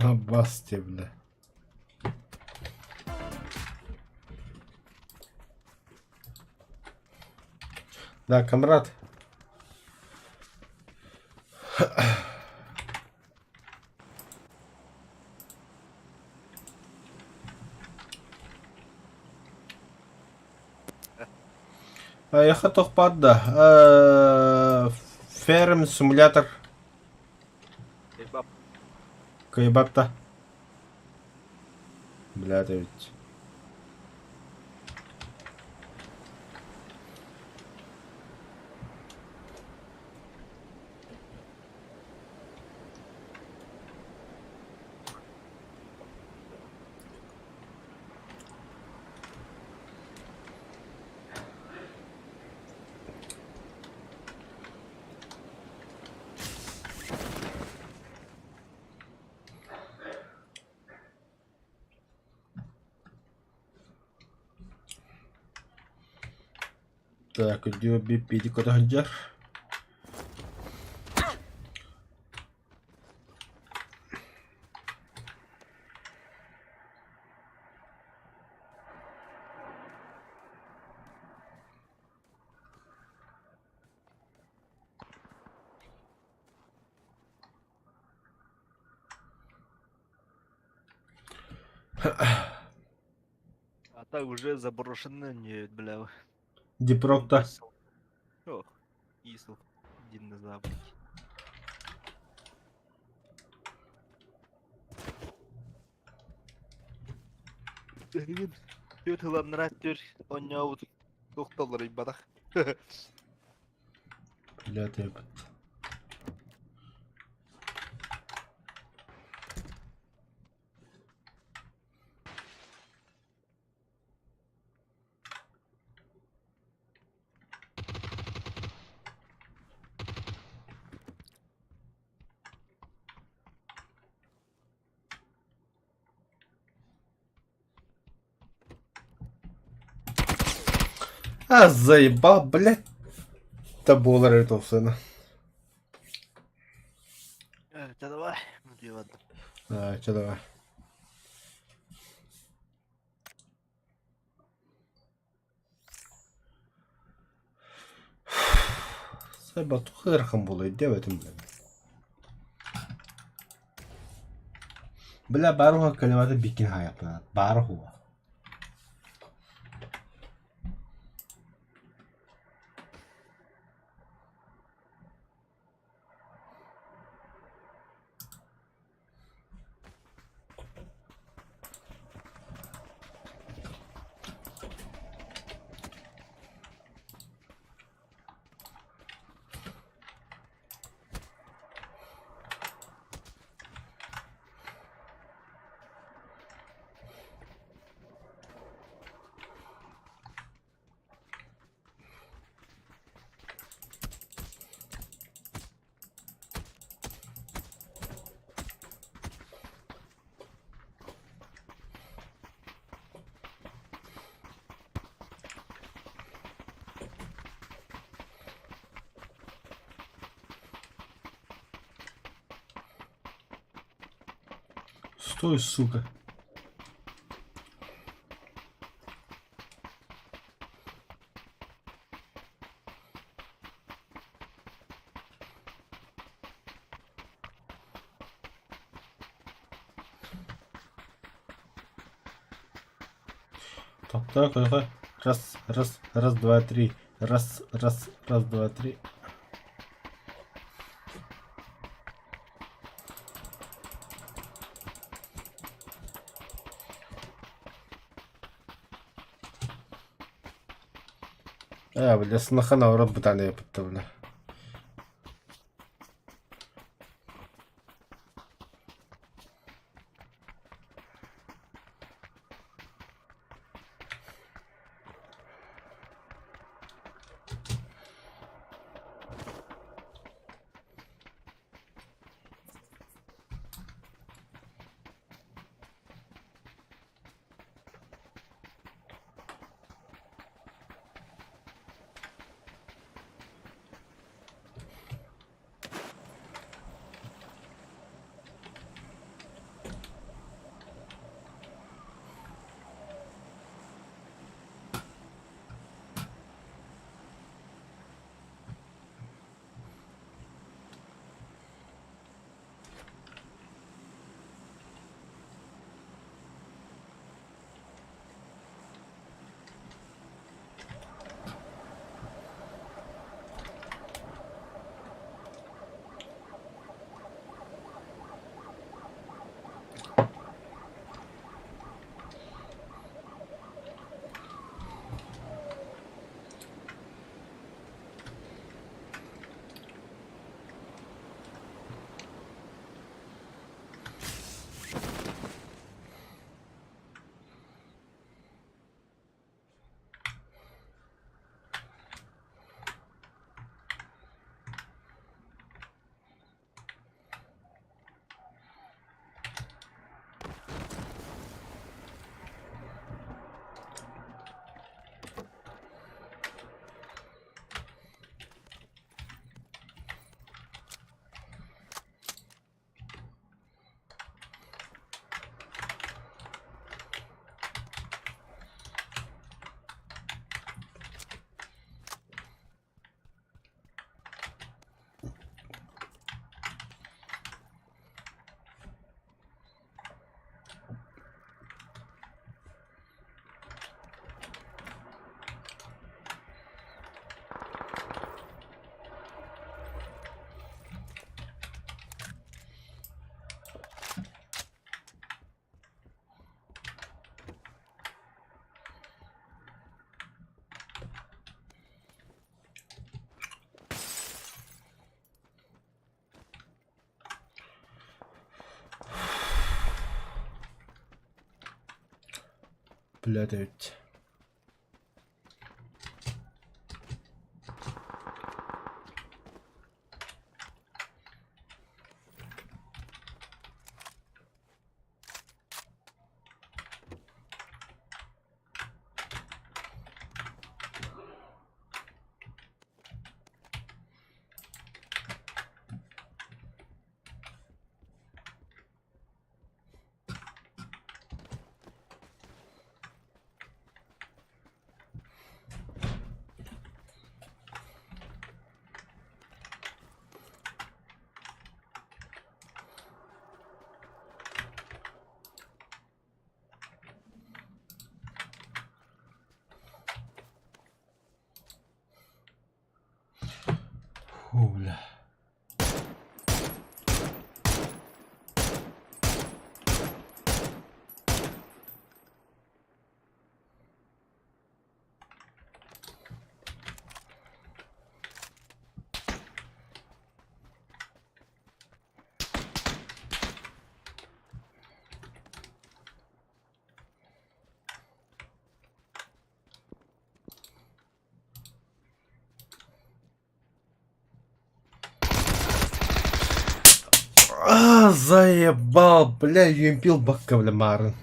Аббас тебе, бля. Да, камрад. Эйиэхэ туох баар да Ферм симулятор Кыайбап. кыайбат да Блядь эбит. Так, где пить куда сылдьар? А так уже заброшены не, бля. Дипрокта. Ох, Исл. Динозаврики. Түр хыламнара түр онньообут тохтоллор ыйбатах. Блядь, ебать. А, заебал, блядь. Таболар это сына. Э, давай. Ну, ладно. А, что давай. Сайба тухырхан буолуой диэбэтим бля. Бля баар кэлэбата бикин хаайаппына баар уһуга. Стой, сука. Так, так, так. Раз, раз, раз, два, три. Раз, раз, раз, два, три. Ээ, бля, сынахана урат бытаан бытта, бля. Блядь эбит. Фу, бля. А, заебал, бля, юмпил бакка, бля, марын.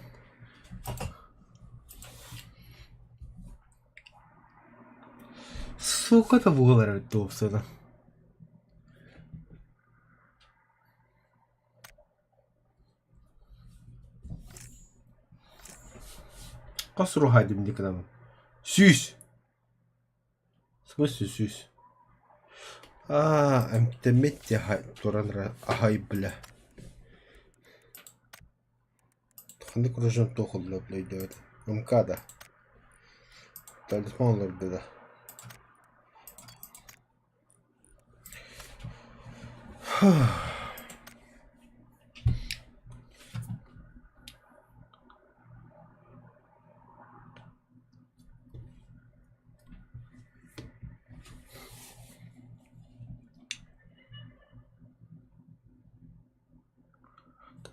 Сука, это буолар эбит туопсана. Хас уруһайдым дии гынабын. Сүүс! В смысле сүүс? Аа, эмтэммит дии туран аһай бля. Ханнык режим туох бля өйдөөбөт. МК да. Талисман олордо да.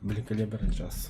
Великолепный час.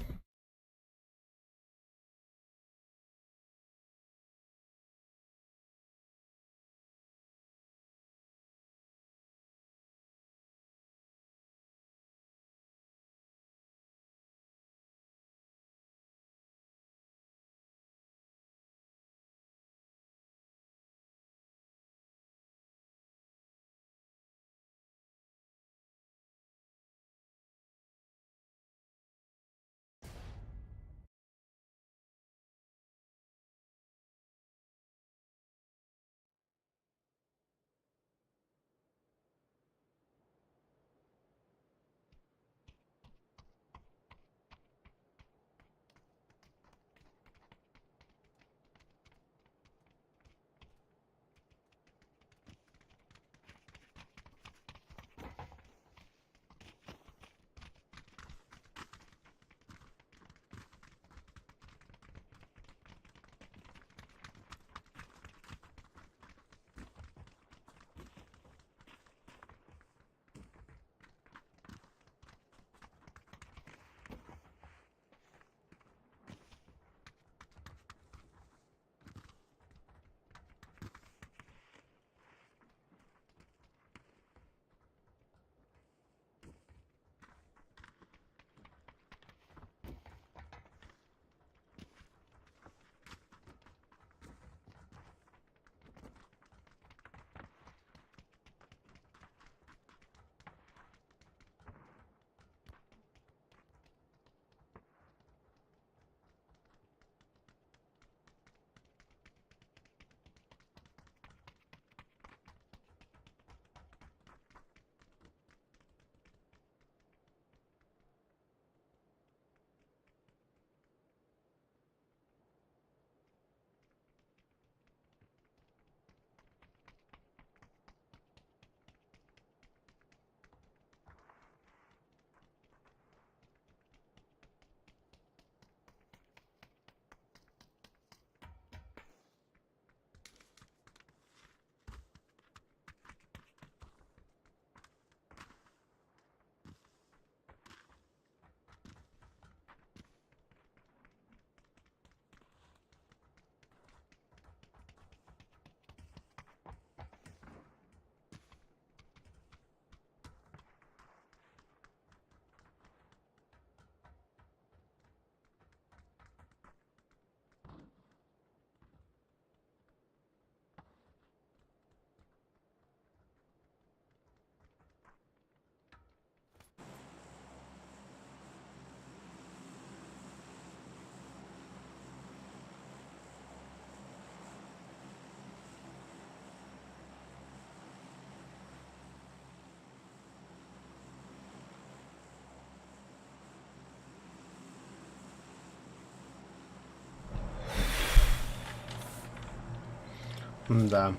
Да.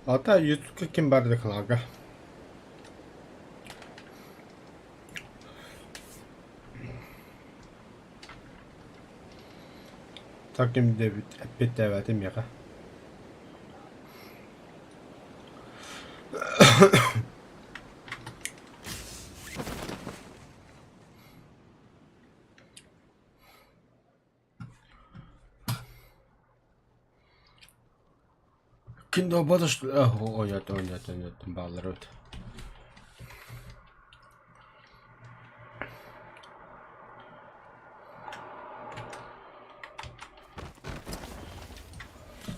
Ата Ютубка ким баар рекламаҕа? Так ким диэбит эппиэттээбэтим миэхэ. Ким да оонньоото оонньоото оонньоотум бааллар эбит.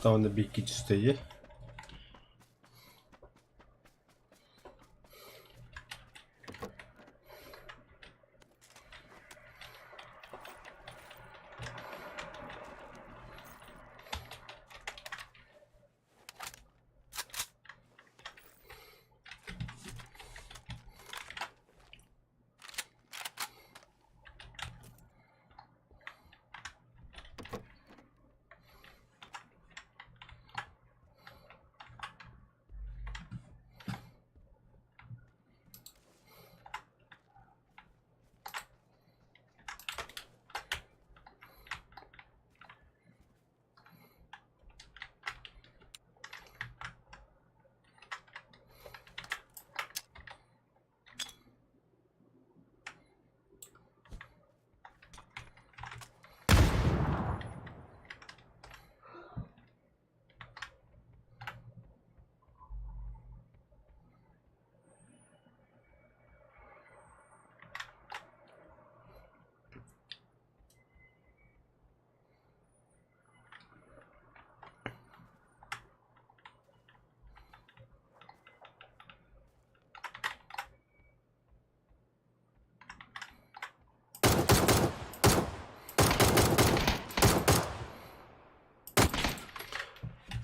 Уонна биир чистэйи.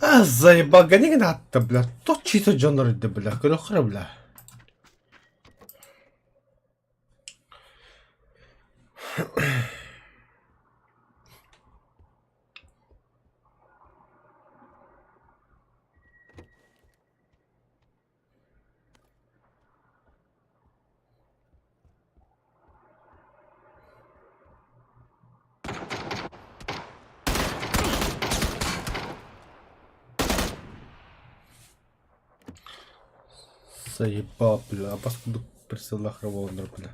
А, заебал, гони надо, бля. То чисто дьоннор бля, көрөхөр, бля. Заебал, бля, а паскуду присылах рывонер, бля.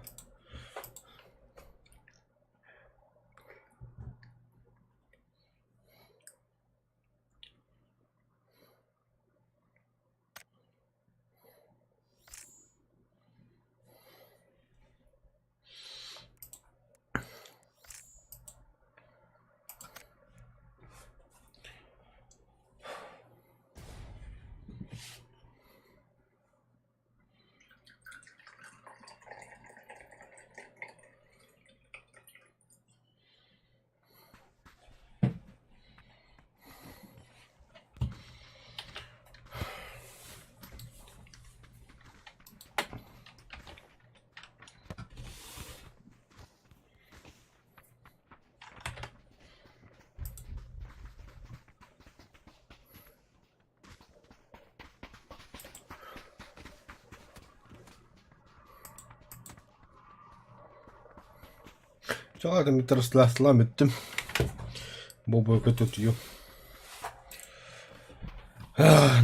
Чаҕа трансляциялаан бүттүм. Бу бойко тутуйу.